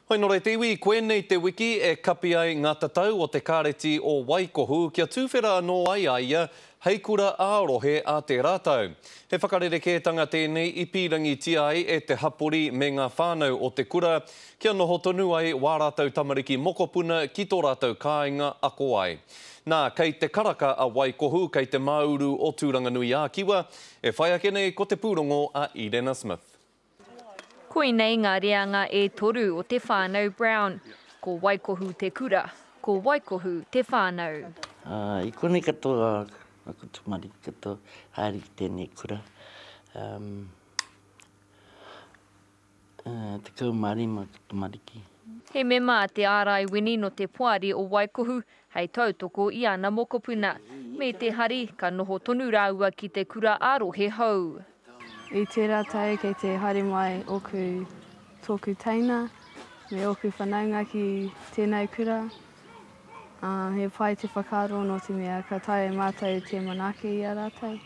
Hoi nō reira te iwi, koinei te wiki e kapi ai ngā tatau o te Kāreti o Waikohu kia tūwhera anō ai a ia hei kura ā-rohe ā tērā tau. He whakarerekētanga tēnei i pīrangitia ai e te hapori me ngā whānau o te kura kia noho tonu ai wā rātou tamariki mokopuna ki tō rātou kāinga ako ai. Nā, kei te karaka a Waikohu kei te māuru o Tūranganui-ā-Kiwa, e whai ake nei ko te pūrongo a Edena Smith. Koinei ngā reanga e toru o te whānau Brown. Ko Waikohu te kura, ko Waikohu te whānau. I konei katoa aku tamariki katoa haere ki tēnei kura. 15 aku tamariki. He mema a Te Ārai Wini nō te Poari o Waikohu hei tautoko i ana mokopuna. Me te hari, ka noho tonu rāua ki te kura ā-rohe hou. I tērā tau kei te haere mai ōku, tōku teina me ōku whanaunga ki tēnei kura. Ā, he pai te whakaaro nō te mea ka taea e mātou te manaaki i a rātou.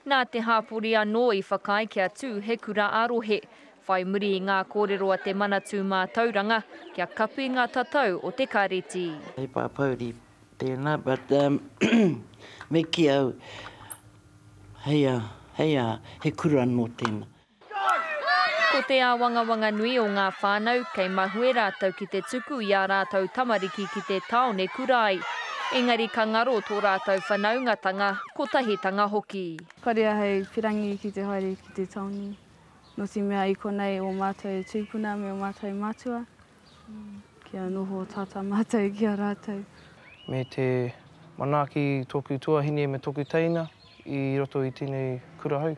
Nā te hāpori anō i whakaae kia tū he kura ā-rohe, whai muri i ngā kōrero a te Manatū Mātauranga kia kapi ngā tatau o te kāreti. He pāpouri tēnā but me kī au Hei a, hei a, he kura anō tēnā. Ko te āwangawanga nui o ngā whānau, kei mahue rātou ki te tuku i ā rātou tamariki ki te tāone kura ai. Engari ka ngaro tō rātou whanaungatanga, kotahitanga hoki. Kore ahau pirangi ki te haere ki te taone, no te mea i konei o matou tupuna me o matou matua. Kia noho tata mātou ki a rātou. Me te manaaki i toku tuahine me toku teina i roto i tenei kura hou.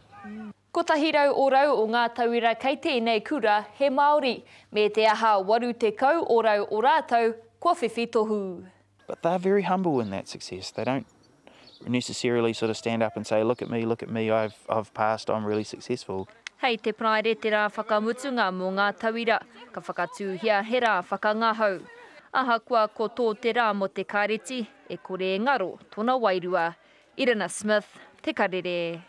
100 orau o ngā tauira kei tēnei kura he Māori, me te aha 80 orau o rātou kua whiwhi tohu. But they're very humble in that success. They don't necessarily sort of stand up and say, look at me, look at me, I've, I've passed, I'm really successful. Hei te Paraire te rā whakamutunga mō ngā tauira, ka whakatūhia he rā whakangahau. Ahakoa ko tō te rā mō te kāreti, e kore e ngaro tōna wairua. Irina Smith, Te Karere.